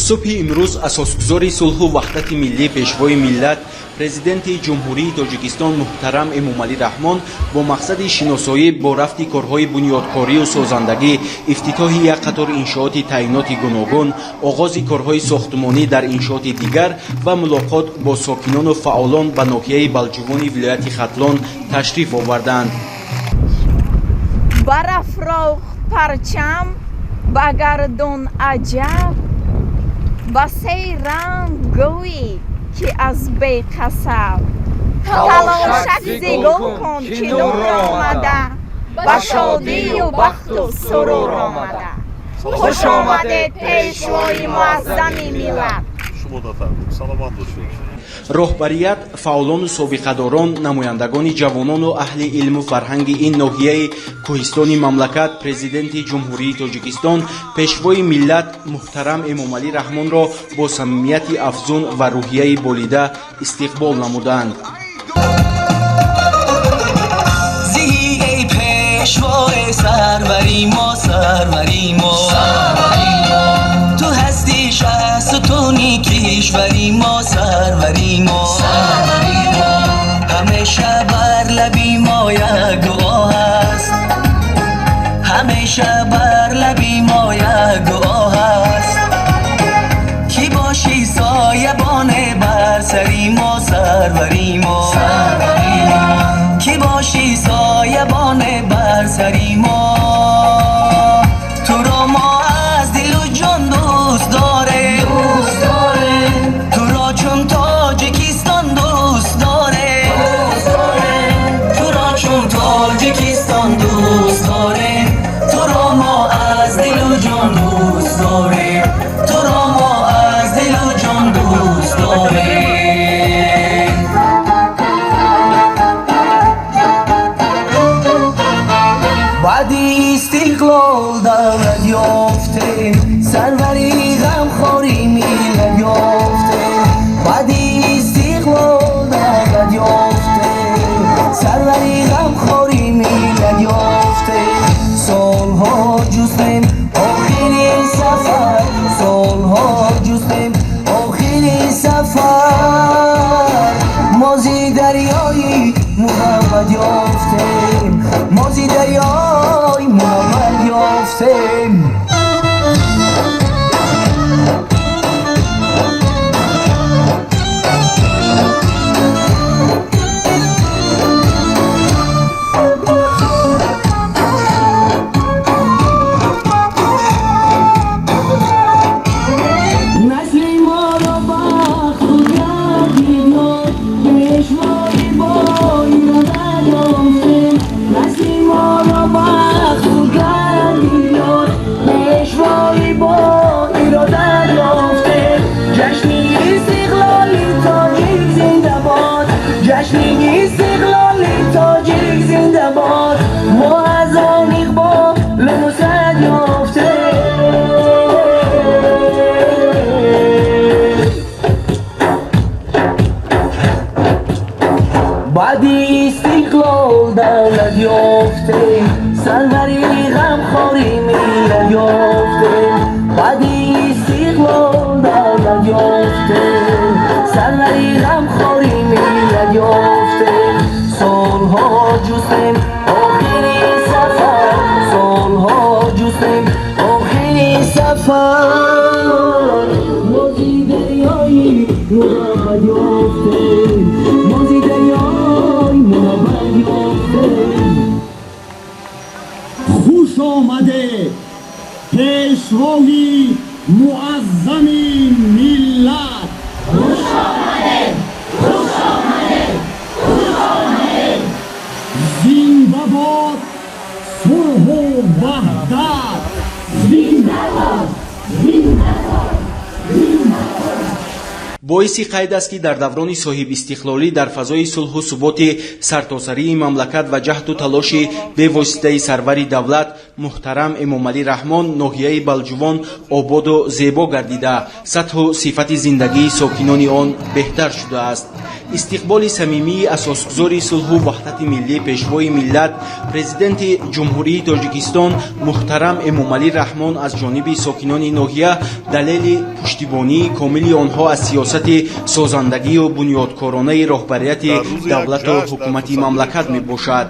Субҳи имрӯз асосгузори сулҳу ваҳдати миллӣ, Пешвои миллат, Президенти Ҷумҳурии Тоҷикистон муҳтарам Эмомалӣ Раҳмон бо мақсади шиносоӣ бо рафти корҳои бунёдкорию созандагӣ, ифтитоҳи як қатор иншооти таъиноти гуногун, оғози корҳои сохтмонӣ дар иншооти дигар ва мулоқот бо сокинону фаъолон ба ноҳияи Балҷувони вилояти Хатлон ташриф оварданд. Барафрохт парчам ба гардун аҷаб, ба се ранг гӯӣ, ки аз беқасаб. Талошак зи гул кун, ки нур омада, ба шодию бахту сурур омада. Хуш омадед, Пешвои муаззами миллат! Саломат бошед. Роҳбарият, фаъолону собиқадорон, намояндагони ҷавонону аҳли илму фарҳанги ин ноҳияи кӯҳистони мамлакат Президенти Ҷумҳурии Тоҷикистон, Пешвои миллат муҳтарам Эмомалӣ Раҳмонро бо самимияти афзун ва рӯҳияи болида истиқбол намуданд. Пешвои сарвари мо, сарвари мо, ту ҳастӣ шаҳсутуни кишвари мо, сарвари мо. Ҳамеша бар лаби мо як дуо ҳаст, ҳамеша бар лаби мо як дуо ҳаст, ки бошӣ соябоне бар сари мо, сарвари мо, ки бошӣ соябоне бар сари мо. Туро мо аз дилу ҷон дӯст дорем, туро чун Тоҷикистон дӯст дорем, туро чун Тоҷикистон дӯст дорем, туро мо аз дилу ҷон дӯст дорем, туро мо аз дилу ҷон дӯст дорем. Баъди истиқлол давлат ёфтем, сарвари ғамхори миллат ёфтем. Баъди истиқлол давлат ёфтем, сарвари ғамхори миллат ёфтем. Солҳо ҷустем охири сафар, солҳо ҷустем охири сафар, мо зи дарёи муҳаббат ёфтем, мо зи дарёи муҳаббат ёфтем. Насли моро бахту гардид ёд, Пешвои боиродат ёфтем. Насли моро бахту гардид ёд, Пешвои боиродат ёфтем. Ҷашни истиқлоли тоҷик зинда бод, ҷашни истиқлоли тоҷик зинда бод. Мо аз он иқболу нусрат ёфтем. Баъди истиқлол давлат ёфтем, сарвари ғамхори миллат ёфтем. Баъди истиқлол давлат ёфтем, сарвари ғамхори миллат ёфтем. Солҳо ҷустем охири сафар, солҳо ҷустем охири сафар, мо зи дарёи муҳаббат ёфтем, мо зи дарёи муҳаббат ёфтем. Хуш омадед, Пешвои муаззами миллат! Хуш омадед, хуш омадед, хуш омадед! Зинда бод сулҳу ваҳдат! Зинда бод, зинда бод, зинда бод! Боиси қайд аст, ки дар даврони соҳибистиқлолӣ, дар фазои сулҳу суботи сартосарии мамлакат ва ҷаҳду талоши бевоситаи сарвари давлат муҳтарам Эмомалӣ Раҳмон ноҳияи Балҷувон ободу зебо гардида, сатҳу сифати зиндагии сокинони он беҳтар шудааст. Истиқболи самимии асосгузори сулҳу ваҳдати миллӣ, Пешвои миллат, Президенти Ҷумҳурии Тоҷикистон муҳтарам Эмомалӣ Раҳмон аз ҷониби сокинони ноҳия далели пуштибонии комили онҳо аз сиёсати созандагию бунёдкоронаи роҳбарияти давлату ҳукумати мамлакат мебошад.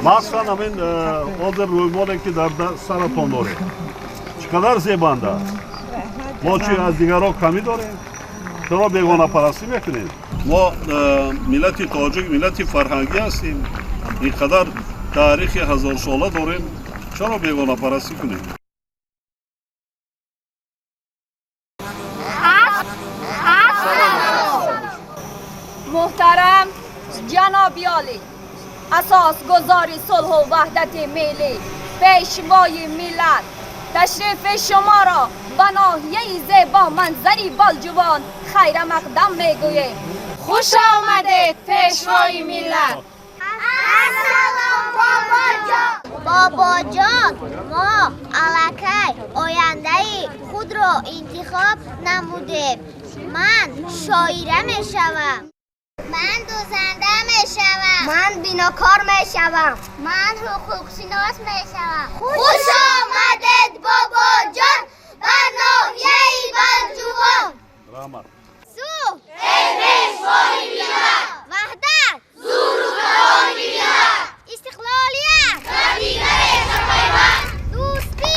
Махсусан ҳамин ҳозир рӯймоле, ки дар саратон доред, чӣ қадар зебанда. Мо чи аз дигарон камӣ дорем? Чаро бегонапарастӣ мекунем? Мо миллати тоҷик миллати фарҳангӣ ҳастем, ин қадар таърихи ҳазорсола дорем, чаро бегонапарастӣ кунем? Муҳтарам ҷаноби олӣ, асосгузори сулҳу ваҳдати миллӣ, Пешвои миллат, ташрифи шуморо ба ноҳияи зебоманзари Балҷувон хайрамақдам мегӯем. Хуш омадед, Пешвои миллат! Ассалом, бобоҷон! Бобоҷон, мо аллакай ояндаи худро интихоб намудем. Ман шоира мешавам. Ман дӯзанда мешавам. Ман бинокор мешавам. Ман ҳуқуқшинос мешавам. Хуш омадед, бобоҷон, ба ноҳияи Балҷувон. Раҳмат. Сулҳ, Пешвои миллат, ваҳдат, зӯру тавони миллат, истиқлолият, ба дигаре пайванд, дӯстӣ.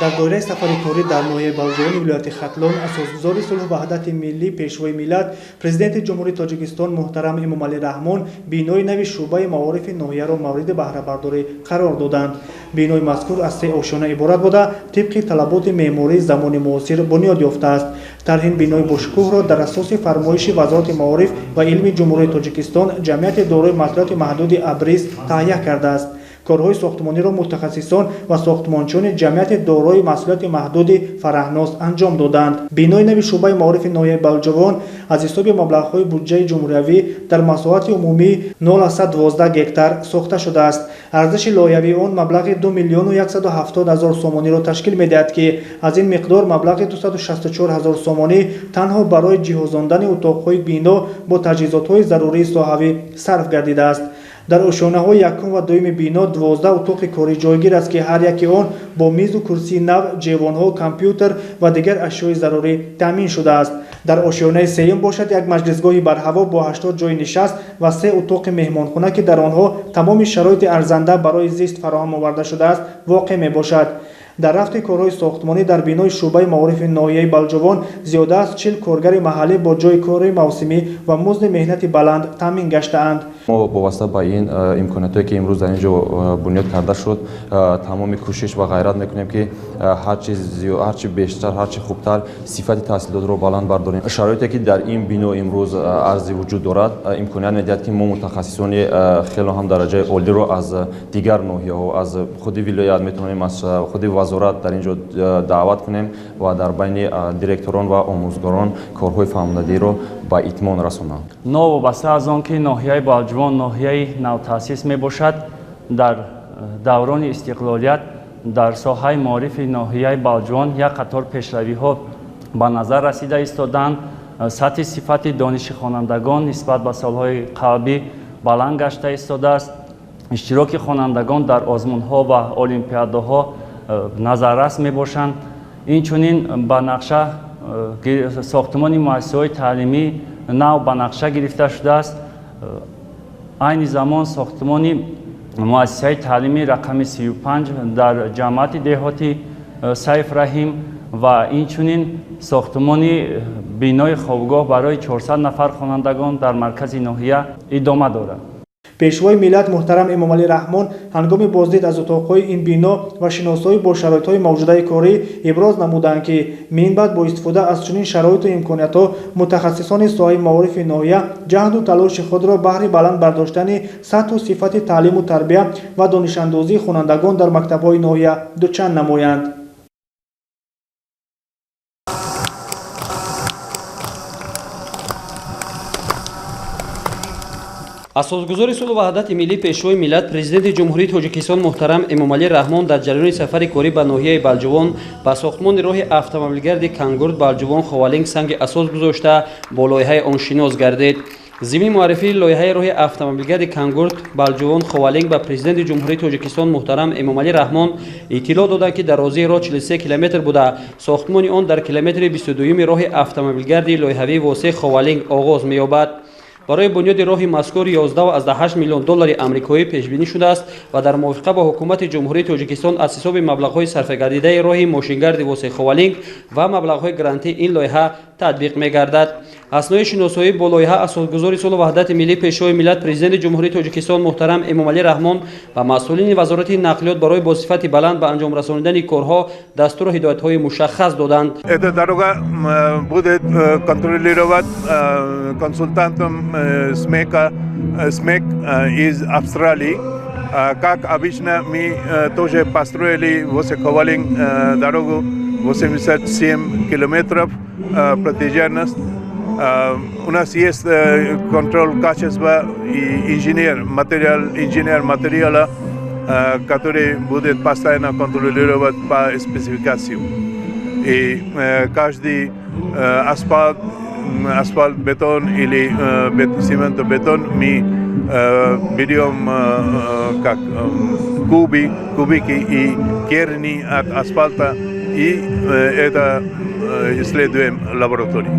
Дар доираи сафари корӣ дар ноҳияи Балҷувони вилояти Хатлон асосгузори сулҳу ваҳдати миллӣ, Пешвои миллат, Президенти Ҷумҳурии Тоҷикистон муҳтарам Эмомалӣ Раҳмон бинои нави шӯъбаи маорифи ноҳияро мавриди баҳрабардорӣ қарор доданд. Бинои мазкур аз се ошёна иборат буда, тибқи талаботи меъмории замони муосир бунёд ёфтааст. Тарҳи ин бинои бошукӯҳро дар асоси фармоиши Вазорати маориф ва илми Ҷумҳурии Тоҷикистон ҷамъияти дорои масъулияти маҳдуди Абриз таҳия кардааст. Корҳои сохтмониро мутахассисон ва сохтмончиёни ҷамъияти дорои масъулияти маҳдуди Фараҳноз анҷом доданд. Бинои нави шӯъбаи маорифи ноҳияи Балҷувон аз ҳисоби маблағҳои буҷаи ҷумҳуриявӣ дар масоҳати умумии 0,12 гектар сохта шудааст. Арзиши лоиҳавии он маблағи 2 миллиону 170 ҳазор сомониро ташкил медиҳад, ки аз ин миқдор маблағи 264 ҳазор сомонӣ танҳо барои ҷиҳозондани утоқҳои бино бо таҷҳизотҳои зарурии соҳавӣ сарф гардидааст. Дар ошёнаҳои якум ва дуюми бино 12 утоқи корӣ ҷойгир аст, ки ҳар яки он бо мизу курсии нав, ҷевонҳо, компютер ва дигар ашёи зарурӣ таъмин шудааст. Дар ошёнаи сеюм бошад як маҷлисгоҳи барҳаво бо 80 ҷойи нишаст ва се утоқи меҳмонхона, ки дар онҳо тамоми шароити арзанда барои зист фароҳам оварда шудааст, воқеъ мебошад. Дар рафти корҳои сохтмонӣ дар бинои шӯъбаи маорифи ноҳияи Балҷувон зиёда аз 40 коргари маҳаллӣ бо ҷойи кори мавсимӣ ва музди меҳнати баланд таъмин гаштаанд. Мо боваста ба ин имкониятҳое, ки имрӯз дар ин ҷо бунёд карда шуд, тамоми кӯшиш ва ғайрат мекунем, ки ҳарчи бештар, ҳарчи хубтар сифати таҳсилотро баланд бардорем. Шароите, ки дар ин бино имрӯз арзи вуҷуд дорад, имконият медиҳад, ки мо мутахассисони хело ҳам дараҷаи олиро аз дигар ноҳияҳо, аз худи вилоят метавонем, аз худи вазорат дар ин ҷо даъват кунем ва дар байни директорон ва омӯзгорон корҳои фаҳмондадиро ба итмон расонанд. Новобаста аз он ки ноҳияи Балҷувон ноҳияи навтаъсис мебошад, дар даврони истиқлолият дар соҳаи маорифи ноҳияи Балҷувон як қатор пешравиҳо ба назар расида истоданд. Сатҳи сифати дониши хонандагон нисбат ба солҳои қаблӣ баланд гашта истодааст. Иштироки хонандагон дар озмунҳо ва олимпиадаҳо назаррас мебошанд. Инчунин ба нақша сохтмони муассисаҳои таълимӣ нав ба нақша гирифта шудааст. Айни замон сохтмони муассисаи таълимӣ рақами 35 дар ҷамоати деҳоти Сайф Раҳим ва инчунин сохтмони бинои хобгоҳ барои 400 нафар хонандагон дар маркази ноҳия идома дорад. Пешвои миллат муҳтарам Эмомалӣ Раҳмон ҳангоми боздид аз утоқҳои ин бино ва шиносоӣ бо шароитҳои мавҷудаи корӣ иброз намуданд, ки минбаъд бо истифода аз чунин шароиту имкониятҳо мутахассисони соҳаи маорифи ноҳия ҷаҳду талоши худро баҳри баланд бардоштани сатҳу сифати таълиму тарбия ва донишандозии хонандагон дар мактабҳои ноҳия дучанд намоянд. Асосгузори сулҳу ваҳдати миллӣ, Пешвои миллат, Президенти Ҷумҳурии Тоҷикистон муҳтарам Эмомалӣ Раҳмон дар ҷараёни сафари корӣ ба ноҳияи Балҷувон ба сохтмони роҳи автомобилгарди Кангурд Балҷувон Ховалинг санги асос гузошта бо лоиҳаи он шинос гардид. Зимни муаррифии лоиҳаи роҳи автомобилгарди Кангурд Балҷувон Ховалинг ба Президенти Ҷумҳурии Тоҷикистон муҳтарам Эмомалӣ Раҳмон иттилоъ доданд, ки дарозии роҳ 43 километр буда, сохтмони он дар километри 22-юми роҳи автомобилгарди лоиҳавии Восеъ Ховалинг оғоз меёбад. Барои бунёди роҳи мазкур 11,8 миллион доллари амрикоӣ пешбинӣ шудааст ва дар мувофиқа бо ҳукумати Ҷумҳурии Тоҷикистон аз ҳисоби маблағҳои сарфагардидаи роҳи мошингарди Восеъ Ховалинг ва маблағҳои грантӣ ин лоиҳа татбиқ мегардад. Аснои шиносоӣ бо лоиҳа асосгузори сулҳу ваҳдати миллӣ, Пешвои миллат, Президенти Ҷумҳурии Тоҷикистон муҳтарам Эмомалӣ Раҳмон ва масъулини Вазорати нақлиёт барои бо сифати баланд ба анҷом расонидани корҳо дастуру ҳидоятҳои мушаххас доданд. Эта дорога будет контролировать консультантом СМЕК из Австралии. Как обычно, мы тоже построили Восеъ-Ховалинг дорогу 87 километров протяженность. У нас есть контроль качества и инженер материала, который будет постоянно контролировать по спецификации. И каждый асфальт, бетон или цементобетон мы берем как кубики и керни от асфальта и это исследуем в лаборатории.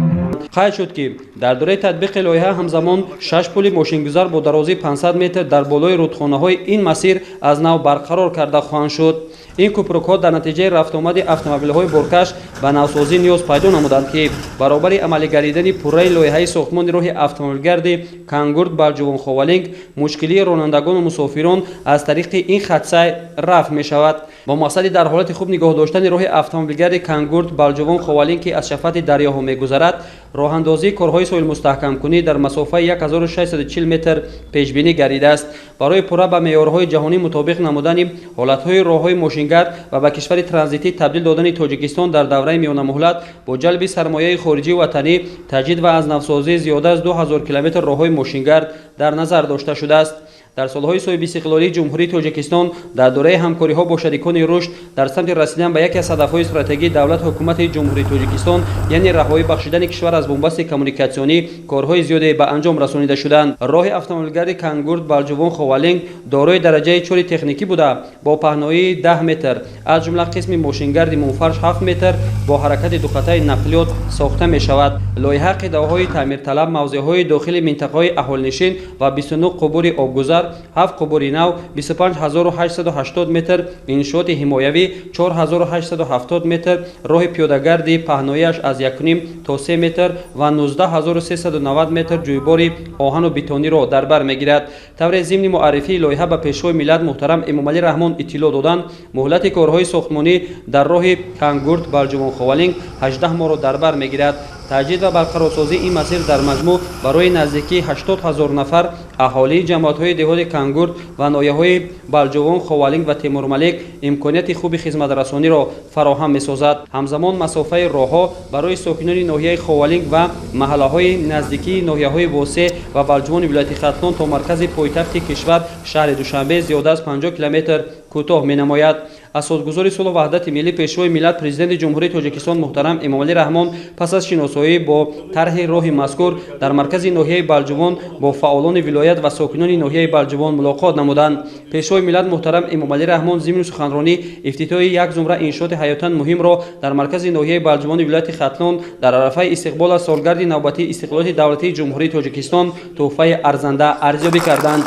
Қайд шуд, ки дар доираи татбиқи лоиҳа ҳамзамон 6 пули мошингузар бо дарозии 500 метр дар болои рудхонаҳои ин масир аз нав барқарор карда хоҳанд шуд. Ин кӯпрукҳо дар натиҷаи рафтуомади автомобилҳои боркаш ба навсозӣ ниёз пайдо намуданд, ки баробари амалигардидани пурраи лоиҳаи сохтмони роҳи автомобилгарди Кангурд Балҷувон Ховалинг мушкилии ронандагону мусофирон аз тариқи ин хатсайр рафъ мешавад. Бо мақсади дар ҳолати хуб нигоҳ доштани роҳи автомобилгарди Кангурд Балҷувон Ховалинг, ки аз шафати дарёҳо мегузарад, роҳандозии корҳои соҳилмустаҳкамкунӣ дар масофаи 1640 метр пешбинӣ гардидааст. Барои пурра ба меъёрҳои ҷаҳонӣ мутобиқ намудани ҳолатҳои роҳҳои мошингард ва ба кишвари транзитӣ табдил додани Тоҷикистон дар давраи миёнамуҳлат бо ҷалби сармояи хориҷии ватанӣ, таҷдид ва аз навсозии зиёда аз 2000 километр роҳҳои мошингард дар назар дошта шудааст. Дар солҳои соҳибистиқлолии Ҷумҳурии Тоҷикистон дар доираи ҳамкориҳо бо шарикони рушд дар самти расидан ба яке аз ҳадафҳои стратегии давлат ҳукумати Ҷумҳурии Тоҷикистон, яъне раҳоӣ бахшидани кишвар аз бунбасти коммуникатсионӣ, корҳои зиёде ба анҷом расонида шуданд. Роҳи автомобилгарди Кангурд Балҷувон Ховалинг дорои дараҷаи 4 техникӣ буда, бо паҳноии 10 метр, аз ҷумла қисми мошингарди мунфарш 7 метр бо ҳаракати духатаи нақлиёт сохта мешавад. Лоиҳа қитъаҳои таъмирталаб, мавзеъҳои дохили минтақаҳои аҳолинишин ва 29 қубури обгузар, 7 қубури нав, 25880 метр иншооти ҳимоявӣ, 4870 метр роҳи пиёдагарди паҳнояш аз 1,5 то 3 метр ва 19390 метр ҷӯйбори оҳану бетониро дар бар мегирад. Тавре зимни муаррифии лоиҳа ба Пешвои миллат муҳтарам Эмомалӣ Раҳмон иттилоъ доданд, муҳлати корҳои сохтмонӣ дар роҳи Кангурд Балҷувон Ховалинг 18 моҳро дар бар мегирад. Таҷдид ва барқарорсозии ин масир дар маҷмӯъ барои наздикии 80 000 нафар аҳолии ҷамоатҳои деҳоти Кангурд ва ноҳияҳои Балҷувон, Ховалинг ва Темурмалик имконияти хуби хизматрасониро фароҳам месозад. Ҳамзамон масофаи роҳҳо барои сокинони ноҳияи Ховалинг ва маҳаллаҳои наздикии ноҳияҳои Восеъ ва Балҷувони вилояти Хатлон то маркази пойтахти кишвар шаҳри Душанбе зиёда аз 50 километр кӯтоҳ менамояд. Асосгузори сулҳу ваҳдати миллӣ, Пешвои миллат, Президенти Ҷумҳурии Тоҷикистон муҳтарам Эмомалӣ Раҳмон пас аз шиносоӣ бо тарҳи роҳи мазкур дар маркази ноҳияи Балҷувон бо фаъолони вилоят ва сокинони ноҳияи Балҷувон мулоқот намуданд. Пешвои миллат муҳтарам Эмомалӣ Раҳмон зимни суханронӣ ифтитоҳи як зумра иншооти ҳаётан муҳимро дар маркази ноҳияи Балҷувони вилояти Хатлон дар арафаи истиқбол аз солгарди навбатии истиқлолияти давлатии Ҷумҳурии Тоҷикистон тӯҳфаи арзанда арзёбӣ карданд.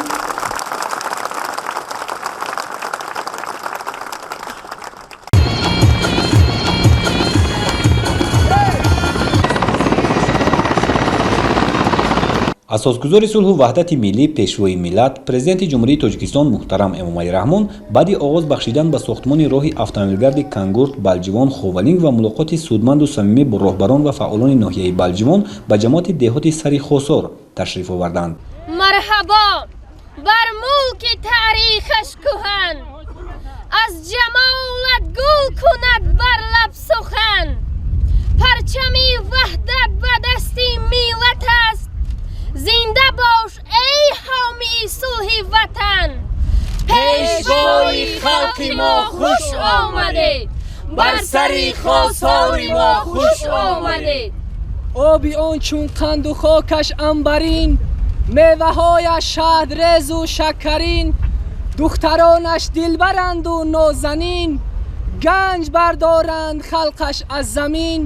Асосгузори сулҳу ваҳдати миллӣ, Пешвои миллат, Президенти Ҷумҳурии Тоҷикистон муҳтарам Эмомалӣ Раҳмон баъди оғоз бахшидан ба сохтмони роҳи автомобилгарди Кангурт, Балҷувон, Ховалинг ва мулоқоти судманду самимӣ бо роҳбарон ва фаъолони ноҳияи Балҷувон ба ҷамоати деҳоти Сари Хосор ташриф оварданд. Марҳабо бар мулки таърихаш кӯҳан, аз ҷамолат гул кунад бар лаб сухан, парчами ваҳдат ба дасти миллат аст, зинда бош эй ҳомии сулҳи ватан. Пешвои халқи мо хуш омадед, бар сари Хосори мо хуш омадед. Оби он чун қанду хокаш анбарин, меваҳояш шаҳдрезу шакарин, духтаронаш дилбаранду нозанин, ганҷ бардоранд халқаш аз замин.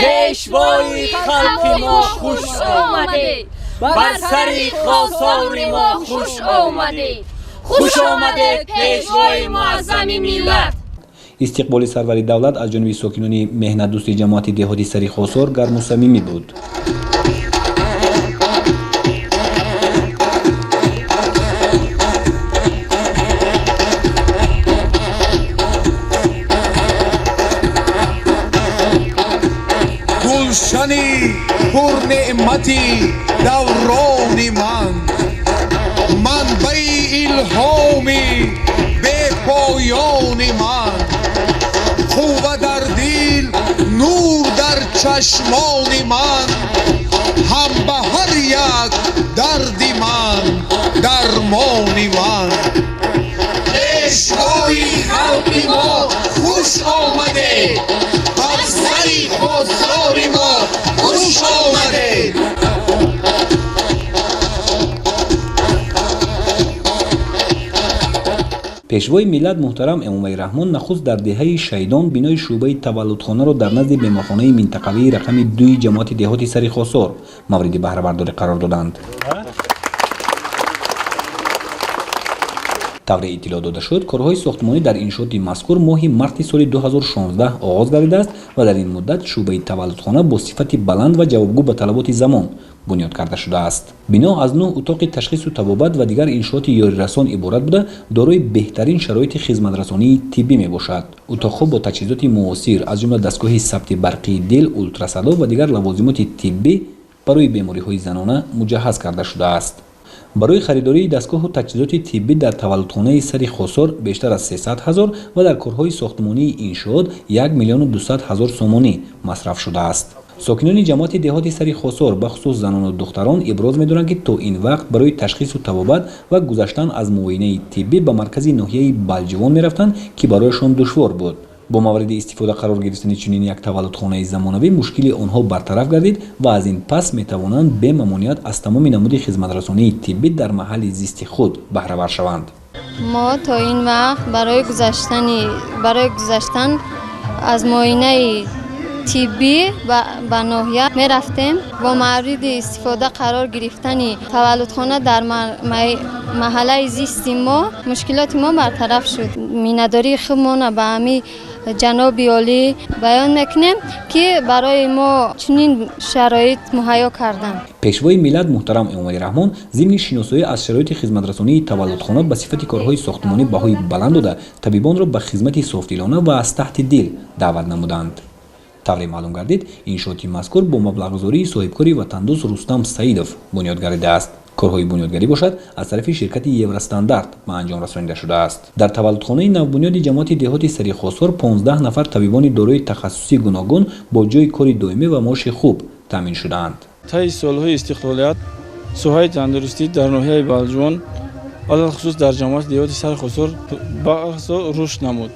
Пешвои халқи мо хуш омадед, бар сари Хосори мо хуш омадед. Хуш омадед, Пешвои муаззами миллат. Истиқболи сарвари давлат аз ҷониби сокинони меҳнатдӯсти ҷамоати деҳоти Сари Хосор гарму самимӣ буд. Гулшани пурнеъмати даврони ман, манбаи илҳоми бепоёни ман, қувва дар дил, нур дар чашмони ман, ҳам ба ҳар як дарди ман дармони ман. Пешвои халқи мо хуш омадед, бар сари Хосори мо хуш омадед. Пешвои миллат муҳтарам Эмомалӣ Раҳмон нахуст дар деҳаи Шайдон бинои шӯъбаи таваллудхонаро дар назди беморхонаи минтақавии рақами 2 ҷамоати деҳоти Сари Хосор мавриди баҳрабардорӣ қарор доданд. Тавре иттилоъ дода шуд, корҳои сохтмонӣ дар иншооти мазкур моҳи марти соли 2016 оғоз гардидааст ва дар ин муддат шӯъбаи таваллудхона бо сифати баланд ва ҷавобгӯ ба талаботи замон бунёд карда шудааст. Бино аз 9 утоқи ташхису табобат ва дигар иншооти ёрирасон иборат буда, дорои беҳтарин шароити хизматрасонии тиббӣ мебошад. Утоқҳо бо таҷҳизоти муосир, аз ҷумла дастгоҳи сабти барқии дил, ултрасадо ва дигар лавозимоти тиббӣ барои бемориҳои занона муҷаҳҳаз карда шудааст. Барои харидории дастгоҳу таҷҳизоти тиббӣ дар таваллудхонаи Сари Хосор бештар аз 300 ҳазор ва дар корҳои сохтмонии иншоот 1 200 000 сомонӣ масраф шудааст. Сокинони ҷамоати деҳоти Сари Хосор, бахусус занону духтарон, иброз медоранд, ки то ин вақт барои ташхису табобат ва гузаштан аз муоинаи тиббӣ ба маркази ноҳияи Балҷувон мерафтанд, ки барояшон душвор буд. Бо мавриди истифода қарор гирифтани чунин як таваллудхонаи замонавӣ мушкили онҳо бартараф гардид ва аз ин пас метавонанд бемамоният аз тамоми намуди хизматрасонии тиббӣ дар маҳалли зисти худ баҳравар шаванд. Мо то ин вақт барои гузаштан аз муоинаи тиббӣ ба ноҳия мерафтем. Бо мавриди истифода қарор гирифтани таваллудхона дар маҳаллаи зисти мо мушкилоти мо бартараф шуд. Миннатдории худмонро ба ҳамин ҷаноби олӣ баён мекунем, ки барои мо чунин шароит муҳайё карданд. Пешвои миллат муҳтарам Эмомалӣ Раҳмон зимни шиносоӣ аз шароити хизматрасонии таваллудхона ба сифати корҳои сохтмонӣ баҳои баланд дода, табибонро ба хизмати софдилона ва аз таҳти дил даъват намуданд. Тавре маълум гардид, иншооти мазкур бо маблағгузории соҳибкори ватандӯст Рустам Саидов бунёд гардидааст. Корҳои бунёдгарӣ бошад аз тарафи ширкати Евростандарт ба анҷом расонида шудааст. Дар таваллудхонаи навбунёди ҷамоати деҳоти Сари Хосор 15 нафар табибони дорои тахассуси гуногун бо ҷойи кори доимӣ ва маоши хуб таъмин шудаанд. Таи солҳои истиқлолият соҳаи тандурустӣ дар ноҳияи Балҷувон, алалхусус дар ҷамоати деҳоти Сари Хосор баҳсо рушд намуд.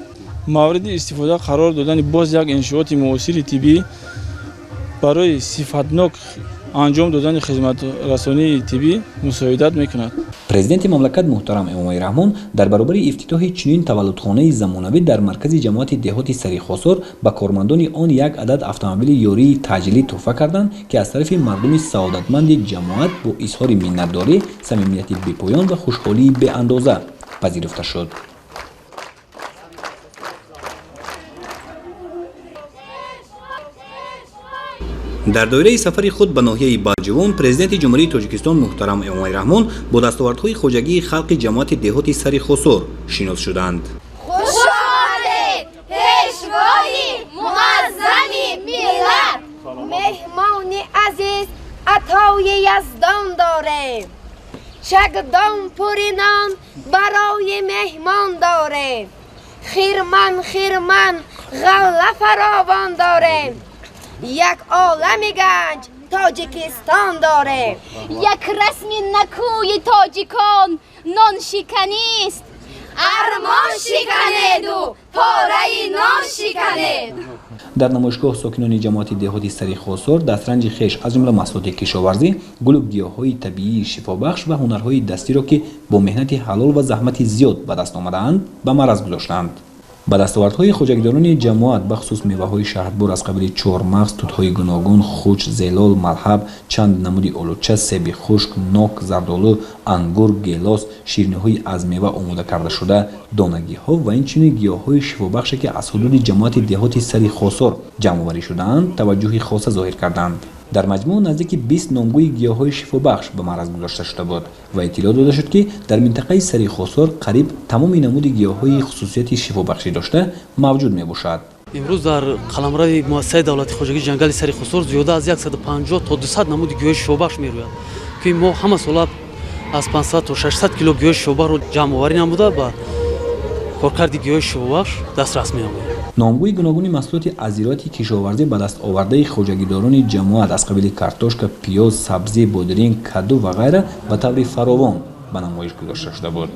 Мавриди истифода қарор додани боз як иншооти муосири тиббӣ барои сифатнок анҷом додани хизматрасонии тиббӣ мусоидат мекунад. Президенти мамлакат муҳтарам Эмомалӣ Раҳмон дар баробари ифтитоҳи чунин таваллудхонаи замонавӣ дар маркази ҷамоати деҳоти Сари Хосор ба кормандони он як адад автомобили ёрии таъҷилӣ тӯҳфа карданд, ки аз тарафи мардуми саодатманди ҷамоат бо изҳори миннатдорӣ, самимияти бепоён ва хушҳолии беандоза пазируфта шуд. Дар доираи сафари худ ба ноҳияи Балҷувон президенти Ҷумҳурии Тоҷикистон муҳтарам Эмомалӣ Раҳмон бо дастовардҳои хоҷагии халқи ҷамоати деҳоти Сари Хосор шинос шуданд. Хуш омадед, пешвои муаззами миллат! Меҳмони азиз, атои яздон дорем, чагдон пури нон барои меҳмон дорем, хирман хирман ғалла фаровон дорем, як олами ганҷ Тоҷикистон дорем. Як расми накӯи тоҷикон ноншиканист, армон шиканеду пораи нон шиканед. Дар намоишгоҳ сокинони ҷамоати деҳоти Сари Хосор дастранҷи хеш аз ҷумла маҳсулоти кишоварзӣ, гулу гиёҳҳои табиии шифобахш ва ҳунарҳои дастиро, ки бо меҳнати ҳалол ва заҳмати зиёд ба даст омадаанд, ба мараз гузоштанд. Ба дастовардҳои хоҷагидорони ҷамоат, бахусус меваҳои шаҳдбор аз қабили чормағз, тутҳои гуногун, хуч, зелол, малҳаб, чанд намуди олуча, себи хушк, нок, зардолу, ангур, гелос, шириниҳои аз мева омода кардашуда, донагиҳо ва инчунин гиёҳҳои шифобахше, ки аз ҳудуди ҷамоати деҳоти Сари Хосор ҷамъоварӣ шудаанд, таваҷҷӯҳи хоса зоҳир карданд. Дар маҷмӯъ наздики 20 номгӯи гиёҳҳои шифобахш ба мараз гузошта шуда буд ва иттилоъ дода шуд, ки дар минтақаи Сари Хосор қариб тамоми намуди гиёҳҳои хусусияти шифобахшӣ дошта мавҷуд мебошад. Имрӯз дар қаламрави муассисаи давлати хоҷагии ҷангали Сари Хосор зиёда аз 150 то 200 намуди гиёҳи шифобахш мерӯяд, ки мо ҳама сола аз 500 то 600 кило гиёҳи шифобахшро ҷамъоварӣ намуда ба коркарди гиёҳи шифобахш дастрас менамоем. Номгӯи гуногуни маҳсулоти аз зироати кишоварзӣ ба даст овардаи хоҷагидорони ҷамоат аз қабили картошка, пиёз, сабзӣ, бодиринг, каду ва ғайра ба таври фаровон ба намоиш гузошта шуда буд.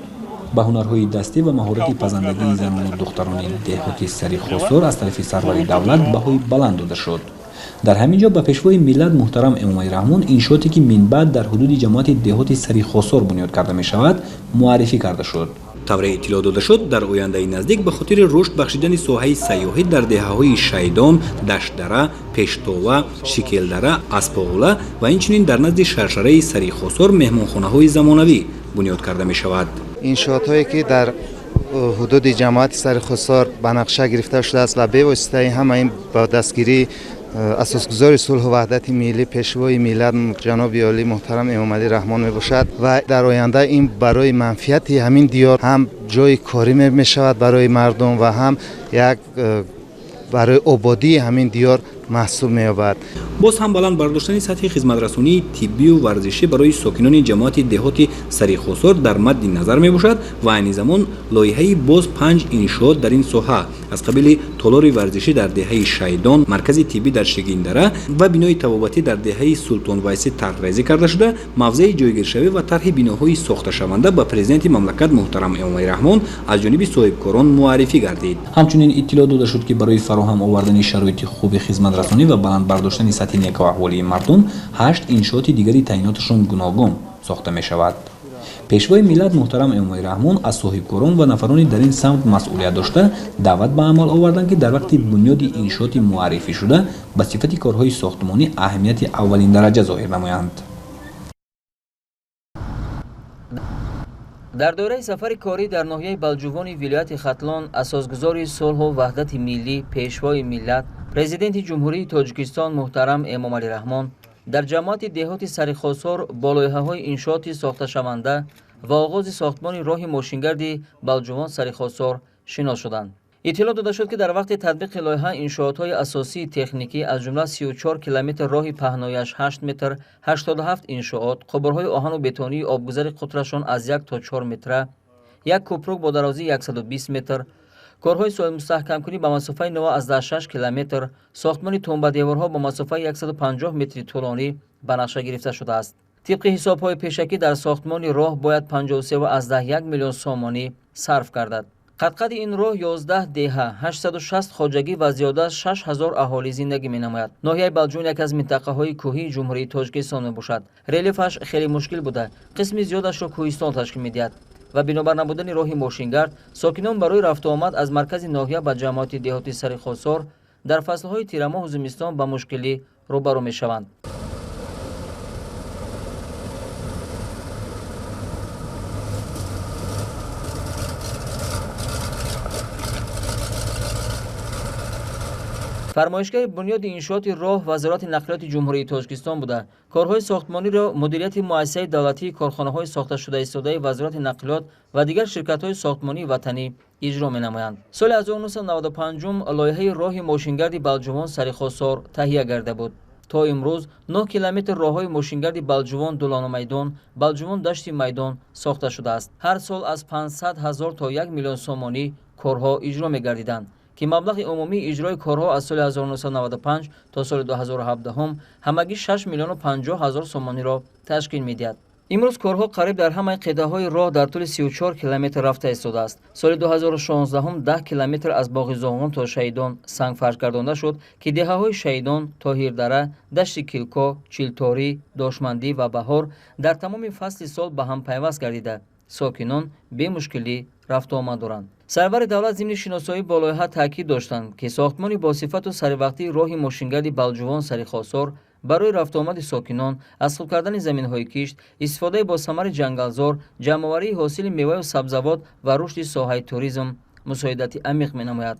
Ба ҳунарҳои дастӣ ва маҳорати пазандагии занону духтарони деҳоти Сари Хосор аз тарафи сарвари давлат баҳои баланд дода шуд. Дар ҳамин ҷо ба пешвои миллат муҳтарам Эмомалӣ Раҳмон иншооте, ки минбаъд дар ҳудуди ҷамоати деҳоти Сари Хосор бунёд карда мешавад, муаррифӣ карда шуд. Тавре иттилоъ дода шуд, дар ояндаи наздик ба хотири рушд бахшидани соҳаи сайёҳӣ дар деҳаҳои Шайдон, Даштдара, Пештова, Шикелдара, Аспоғула ва инчунин дар назди шаршараи Сари Хосор меҳмонхонаҳои замонавӣ бунёд карда мешавад. Иншоотҳое ки дар ҳудуди ҷамоати Сари Хосор ба нақша гирифта шудааст ва бевоситаи ҳама ин ба дастгирии асосгузори сулҳу ваҳдати миллӣ, пешвои миллат ҷаноби олӣ муҳтарам Эмомалӣ Раҳмон мебошад ва дар оянда ин барои манфиати ҳамин диёр ҳам ҷои корӣ мешавад барои мардум ва ҳам як барои ободии ҳамин диёр маҳсуб меёбад. Боз ҳам баланд бардоштани сатҳи хизматрасонии тиббию варзишӣ барои сокинони ҷамоати деҳоти Сари Хосор дар мадди назар мебошад ва айни замон лоиҳаи боз 5 иншоот дар ин соҳа аз қабили толори варзишӣ дар деҳаи Шайдон, маркази тиббӣ дар Шигиндара ва бинои табобатӣ дар деҳаи Султонвайсӣ тарҳрезӣ карда шуда, мавзеи ҷойгиршавӣ ва тарҳи биноҳои сохташаванда ба президенти мамлакат муҳтарам Эмомалӣ Раҳмон аз ҷониби соҳибкорон муаррифӣ гардид. Ҳамчунин иттилоъ дода шуд, ки барои фароҳам овардани шароити хуби хизматрасонӣ ва баланд бардоштани сатҳи некӯаҳволии мардум 8 иншооти дигари таъиноташон гуногун сохта мешавад. Пешвои миллат муҳтарам Эмомалӣ Раҳмон аз соҳибкорон ва нафарони дар ин самт масъулият дошта даъват ба амал оварданд, ки дар вақти бунёди иншооти муаррифӣ шуда ба сифати корҳои сохтмонӣ аҳамияти аввалиндараҷа зоҳир намоянд. Дар доираи сафари корӣ дар ноҳияи Балҷувони вилояти Хатлон асосгузори сулҳу ваҳдати миллӣ, пешвои миллат, президенти Ҷумҳурии Тоҷикистон муҳтарам Эмомалӣ Раҳмон дар ҷамоати деҳоти Сари Хосор бо лоиҳаҳои иншооти сохташаванда ва оғози сохтмони роҳи мошингарди Балҷувон Сари Хосор шинос шуданд. Иттилоъ дода шуд, ки дар вақти татбиқи лоиҳа иншоотҳои асосии техникӣ аз ҷумла 34 километр роҳи паҳнояш 8 метр, 87 иншоот, қубурҳои оҳану бетонии обгузари қутрашон аз 1 то 4 метра, як кӯпрук бо дарозии 120 метр, корҳои соҳибмустаҳкамкунӣ ба масофаи 9,6 километр, сохтмони тумбадеворҳо бо масофаи 150 метри тӯлонӣ ба нақша гирифта шудааст. Тибқи ҳисобҳои пешакӣ дар сохтмони роҳ бояд 53,1 миллион сомонӣ сарф гардад. Қадқади ин роҳ 11 деҳа, 860 хоҷагӣ ва зиёда аз 6000 аҳолӣ зиндагӣ менамояд. Ноҳияи Балҷувон яке аз минтақаҳои кӯҳии Ҷумҳурии Тоҷикистон мебошад. Релефаш хеле мушкил буда, қисми зиёдашро кӯҳистон ташкил медиҳад ва бинобар набудани роҳи мошингард, сокинон барои рафтуомад аз маркази ноҳия ба ҷамоати деҳоти Сари Хосор дар фаслҳои тирамоҳу зимистон ба мушкилӣ рӯбарӯ мешаванд. Фармоишгари бунёди иншооти роҳ Вазорати нақлиёти Ҷумҳурии Тоҷикистон буда, корҳои сохтмониро мудирияти муассисаи давлатии корхонаҳои сохташуда истодаи Вазорати нақлиёт ва дигар ширкатҳои сохтмонии ватанӣ иҷро менамоянд. Соли 1995 лоиҳаи роҳи мошингарди Балҷувон Сари Хосор таҳия гарда буд. То имрӯз 9 километр роҳҳои мошингарди Балҷувон Дулонамайдон, Балҷувон Дашти Майдон сохта шудааст. Ҳар сол аз 500 ҳазор то 1 миллион сомонӣ корҳо иҷро мегардиданд, ки маблағи умумии иҷрои корҳо аз соли 1995 то соли 2017 ҳамагӣ 6 миллиону 50 ҳазор сомониро ташкил медиҳад. Имрӯз корҳо қариб дар ҳамаи қитъаҳои роҳ дар тӯли 34 километр рафта истодааст. Соли 2016 10 километр аз боғи Зоғон то Шаҳидон сангфарш гардонда шуд, ки деҳаҳои Шаҳидон, Тоҳирдара, Дашти Килко, Чилторӣ, Дошмандӣ ва Баҳор дар тамоми фасли сол ба ҳам пайваст гардида, сокинон бемушкилӣ рафтуомад доранд. Сарвари давлат зимни шиносоӣ бо лоиҳа таъкид доштанд, ки сохтмони босифату саривақтии роҳи мошингарди Балҷувон Сари Хосор барои рафтуомади сокинон, аз худ кардани заминҳои кишт, истифодаи босамари ҷангалзор, ҷамъоварии ҳосили меваю сабзавот ва рушди соҳаи туризм мусоидати амиқ менамояд.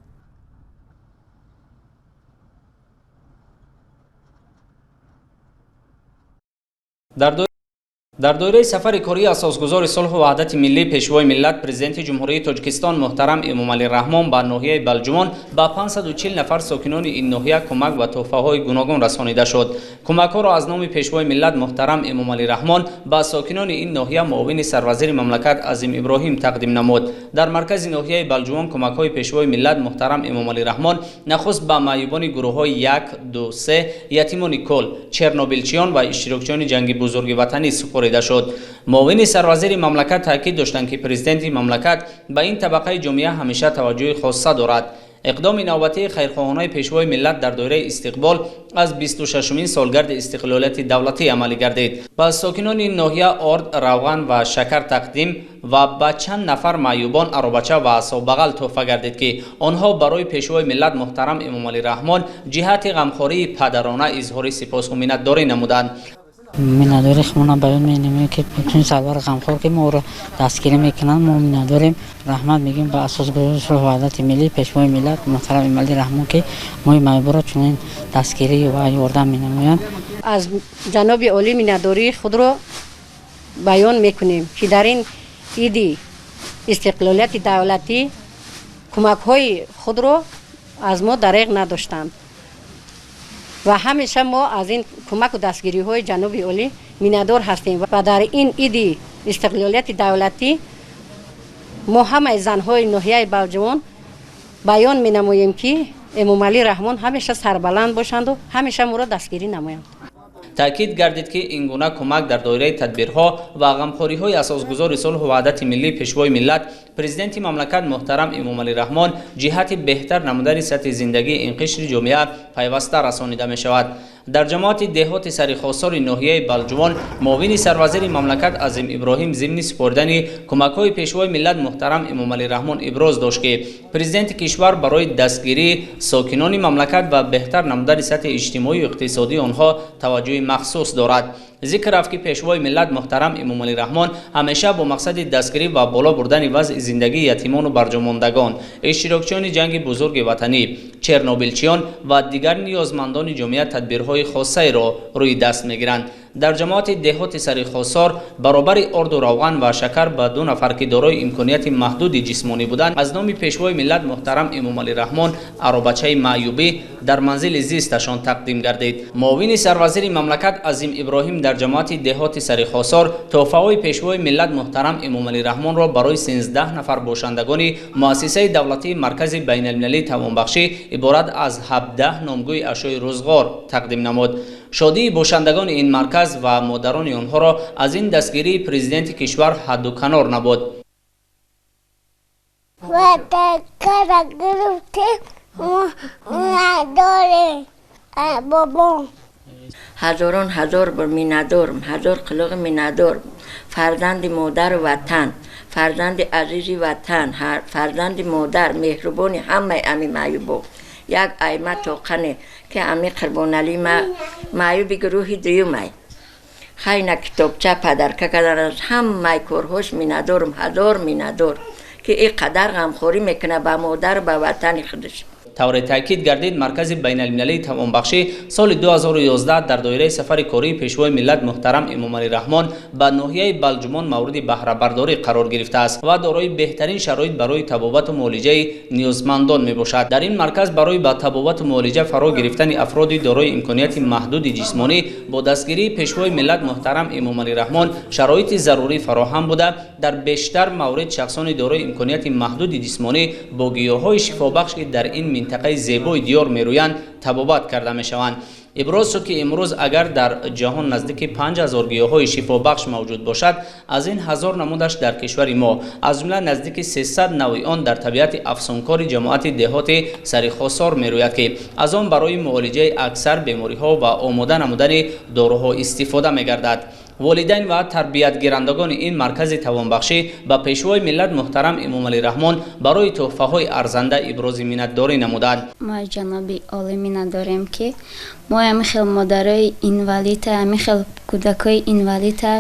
Дар доираи сафари кории асосгузори сулҳу ваҳдати миллӣ, Пешвои миллат, Президенти Ҷумҳурии Тоҷикистон муҳтарам Эмомалӣ Раҳмон ба ноҳияи Балҷувон ба 540 нафар сокинони ин ноҳия кӯмак ва тӯҳфаҳои гуногун расонида шуд. Кӯмакҳоро аз номи Пешвои миллат муҳтарам Эмомалӣ Раҳмон ба сокинони ин ноҳия муовини сарвазири мамлакат Азим Иброҳим тақдим намуд. Дар маркази ноҳияи Балҷувон кӯмакҳои Пешвои миллат муҳтарам Эмомалӣ Раҳмон нахуст ба маъюбони гурӯҳҳои 1, 2, 3, ятимони кол, чернобилчиён ва иштирокчиёни ҷанги бузурги ватанӣ супорида шуд. Муовини сарвазири мамлакат таъкид доштанд, ки президенти мамлакат ба ин табақаи ҷомеа ҳамеша таваҷҷӯҳи хосса дорад. Иқдоми навбатии хайрхоҳонаи Пешвои миллат дар доираи истиқбол аз 26-умин солгарди истиқлолияти давлатӣ амалӣ гардид. Ба сокинони ноҳия орд, равған ва шакар тақдим ва ба чанд нафар маъюбон аробача ва асоббағал тӯҳфа гардид, ки онҳо барои Пешвои миллат муҳтарам Эмомалӣ Раҳмон ҷиҳати ғамхории падарона изҳори сипосу миннатдорӣ намуданд. Миннатдории худро баён менамоем, ки чун сарвар ғамхор, ки моро дастгирӣ мекунанд, мо миннатдорем. Раҳмат мегӯем ба асосгузори сулҳу ваҳдати миллӣ, Пешвои миллат муҳтарам Эмомалӣ Раҳмон, ки мои маъюборо чунин дастгирӣ ва ёрдам менамоянд. Аз ҷаноби олӣ миннатдории худро баён мекунем, ки дар ин иди истиқлолияти давлатӣ кӯмакҳои худро аз мо дареғ надоштанд ва ҳамеша мо аз ин кӯмаку дастгириҳои ҷаноби олӣ миннатдор ҳастем ва дар ин иди истиқлолияти давлатӣ мо ҳамаи занҳои ноҳияи Балҷувон баён менамоем, ки Эмомалӣ Раҳмон ҳамеша сарбаланд бошанду ҳамеша моро дастгирӣ намоянд. Таъкид гардид, ки ин гуна кӯмак дар доираи тадбирҳо ва ғамхориҳои асосгузори сулҳу ваҳдати миллӣ, Пешвои миллат, Президенти мамлакат муҳтарам Эмомалӣ Раҳмон ҷиҳати беҳтар намудани сатҳи зиндагии ин қишри ҷомеа пайваста расонида мешавад. Дар ҷамоати деҳоти Сари Хосори ноҳияи Балҷувон муовини сарвазири мамлакат Азим Иброҳим зимни супоридани кӯмакҳои Пешвои миллат муҳтарам Эмомалӣ Раҳмон иброз дошт, ки президенти кишвар барои дастгирии сокинони мамлакат ва беҳтар намудани сатҳи иҷтимоию иқтисодии онҳо таваҷҷӯҳи махсус дорад. Зикр рафт, ки Пешвои миллат муҳтарам Эмомалӣ Раҳмон ҳамеша бо мақсади дастгирӣ ва боло бурдани вазъи зиндагии ятимону барҷомондагон, иштирокчиёни ҷанги бузурги ватанӣ, чернобилчиён ва дигар ниёзмандони ҷомеа тадбирҳои хоссаеро рӯи даст мегиранд. Дар ҷамоати деҳоти Сари Хосор баробари орду, равған ва шакар ба 2 нафар, ки дорои имконияти маҳдуди ҷисмонӣ буданд, аз номи Пешвои миллат муҳтарам Эмомалӣ Раҳмон аробачаи маъюбӣ дар манзили зисташон тақдим гардид. Муовини сарвазири мамлакат Азим Иброҳим дар ҷамоати деҳоти Сари Хосор тӯҳфаҳои Пешвои миллат муҳтарам Эмомалӣ Раҳмонро барои 13 нафар бошандагони муассисаи давлатии Маркази байналмилалии тавонбахшӣ иборат аз 17 номгӯи ашёи рӯзғор тақдим намуд. Шодии бошандагони ин марказ ва модарони онҳоро аз ин дастгирии президенти кишвар ҳадду канор набуд. Ватакара гирифтем, надорем бобом. Ҳазорон ҳазор бор миннатдорам, ҳазор қилиғи миннатдорам. Фарзанди модару ватан, фарзанди азизи ватан, фарзанди модар, меҳрубони ҳамаи ами маъюбо. Як айма тоқане, ки ами Қурбоналӣ ма маъюби гурӯҳи дуюмай. Хайна китобча падарка кардан, ҳамаи корҳош миннатдорам, ҳазор миннатдор, ки ин қадар ғамхорӣ мекунад ба модару ба ватани худаш. Тавре таъкид гардид, Маркази байналмилалии тавонбахшӣ соли 2011 дар доираи сафари кории Пешвои миллат муҳтарам Эмомалӣ Раҳмон ба ноҳияи Балҷувон мавриди баҳрабардорӣ қарор гирифтааст ва дорои беҳтарин шароит барои табобату муолиҷаи ниёзмандон мебошад. Дар ин марказ барои ба табобату муолиҷа фаро гирифтани афроди дорои имконияти маҳдуди ҷисмонӣ бо дастгирии Пешвои миллат муҳтарам Эмомалӣ Раҳмон шароити зарурӣ фароҳам буда, дар бештар маврид шахсони дорои имконияти маҳдуди ҷисмонӣ бо гиёҳҳои шифобахш, ки дар ин минтақаи зебои диёр мерӯянд, табобат карда мешаванд. Иброз шуд, ки имрӯз агар дар ҷаҳон наздики 5000 гиёҳҳои шифобахш мавҷуд бошад, аз ин 1000 намудаш дар кишвари мо, аз ҷумла наздики 300 навъи он дар табиати афсункори ҷамоати деҳоти Сарихосор мерӯяд, ки аз он барои муолиҷаи аксар бемориҳо ва омода намудани доруҳо истифода мегардад. Волидайн ва тарбиятгирандагони ин маркази тавонбахшӣ ба Пешвои миллат муҳтарам Эмомалӣ Раҳмон барои тӯҳфаҳои арзанда ибрози миннатдорӣ намуданд. Мо ҷаноби олӣ миннатдорем, ки мо ҳамин хел модарои инвалида, ҳамин хел кӯдакои инвалида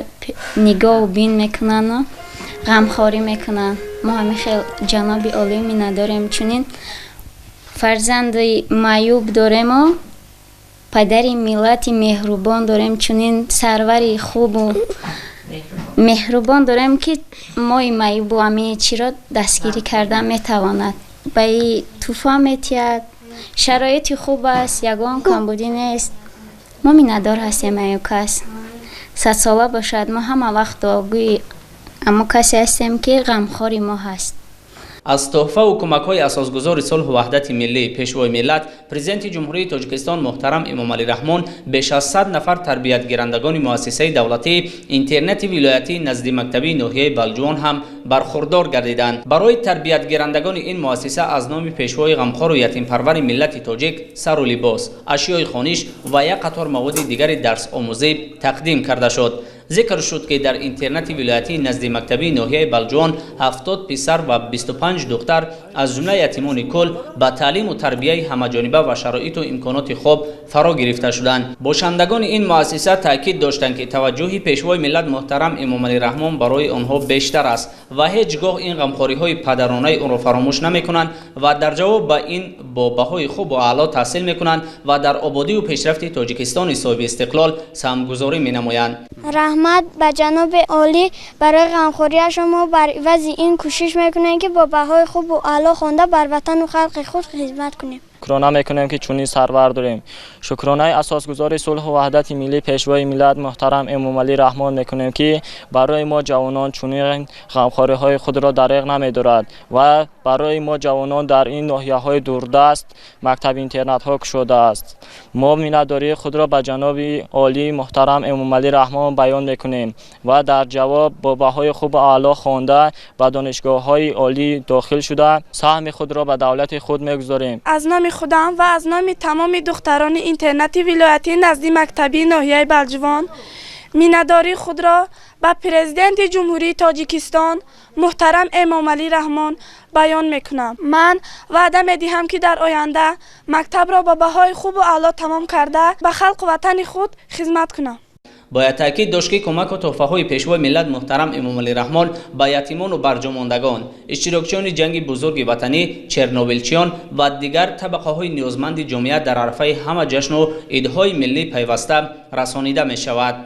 нигоҳу бин мекунанду ғамхорӣ мекунанд. Мо ҳамин хел ҷаноби олӣ миннатдорем, чунин фарзанди маъюб дорему падари миллати меҳрубон дорем, чунин сарвари хубу меҳрубон дорем, ки мои маъюбу ҳамин чиро дастгирӣ карда метавонад. Ба тӯҳфа метиҳад, шароити хуб аст, ягон камбудӣ нест. Мо миннатдор ҳастем аю кас. Садсола бошад, мо ҳама вақт дуогӯи амо касе ҳастем, ки ғамхори мо ҳаст. Аз тӯҳфаву кӯмакҳои асосгузори сулҳу ваҳдати миллӣ, Пешвои миллат, Президенти Ҷумҳурии Тоҷикистон муҳтарам Эмомалӣ Раҳмон беш аз 100 нафар тарбиятгирандагони муассисаи давлатии интернати вилоятии наздимактабии ноҳияи Балҷувон ҳам бархурдор гардиданд. Барои тарбиятгирандагони ин муассиса аз номи пешвои ғамхору ятимпарвари миллати тоҷик сару либос, ашёи хониш ва як қатор маводи дигари дарсомӯзӣ тақдим карда шуд. Зикр шуд, ки дар интернати вилоятии наздимактабии ноҳияи Балҷувон 70 писар ва 25 духтар, аз ҷумла ятимони кул, ба таълиму тарбияи ҳамаҷониба ва шароиту имконоти хуб фаро гирифта шуданд. Бошандагони ин муассиса таъкид доштанд, ки таваҷҷӯҳи Пешвои миллат муҳтарам Эмомалӣ Раҳмон барои онҳо бештар аст ва ҳеҷ гоҳ ин ғамхориҳои падаронаи онро фаромӯш намекунанд ва дар ҷавоб ба ин бо баҳои хубу аъло таҳсил мекунанд ва дар ободию пешрафти Тоҷикистони соҳиби истиқлол саҳмгузорӣ менамоянд. Раҳмат ба ҷаноби олӣ барои ғамхориашон. Мо бар ивази ин кӯшиш мекунем, ки бо баҳои хубу аъло хонда бар ватану халқи худ хизмат кунем. Шукрона мекунем, ки чунин сарвар дорем. Шукронаи асосгузори сулҳу ваҳдати миллӣ, Пешвои миллат муҳтарам Эмомалӣ Раҳмон мекунем, ки барои мо ҷавонон чунин ғамхориҳои худро дареғ намедорад ва барои мо ҷавонон дар ин ноҳияҳои дурдаст мактаби интернатҳо кушодааст. Мо миннатдории худро ба ҷаноби олӣ муҳтарам Эмомалӣ Раҳмон баён мекунем ва дар ҷавоб бо баҳои хубу аъло хонда ба донишгоҳҳои олӣ дохил шуда саҳми худро ба давлати худ мегузорем. Аз номи худам ва аз номи тамоми духтарони интернати вилоятии наздимактабии ноҳияи Балҷувон миннатдории худро ба Президенти Ҷумҳурии Тоҷикистон муҳтарам Эмомалӣ Раҳмон баён мекунам. Ман ваъда медиҳам, ки дар оянда мактабро бо баҳои хубу аъло тамом карда ба халқу ватани худ хизмат кунам. Бояд таъкид дошт, ки кӯмаку тӯҳфаҳои Пешвои миллат муҳтарам Эмомалӣ Раҳмон ба ятимону барҷомондагон, иштирокчиёни ҷанги бузурги ватанӣ, чернобилчиён ва дигар табақаҳои ниёзманди ҷомеа дар арафаи ҳама ҷашну идҳои миллӣ пайваста расонида мешавад.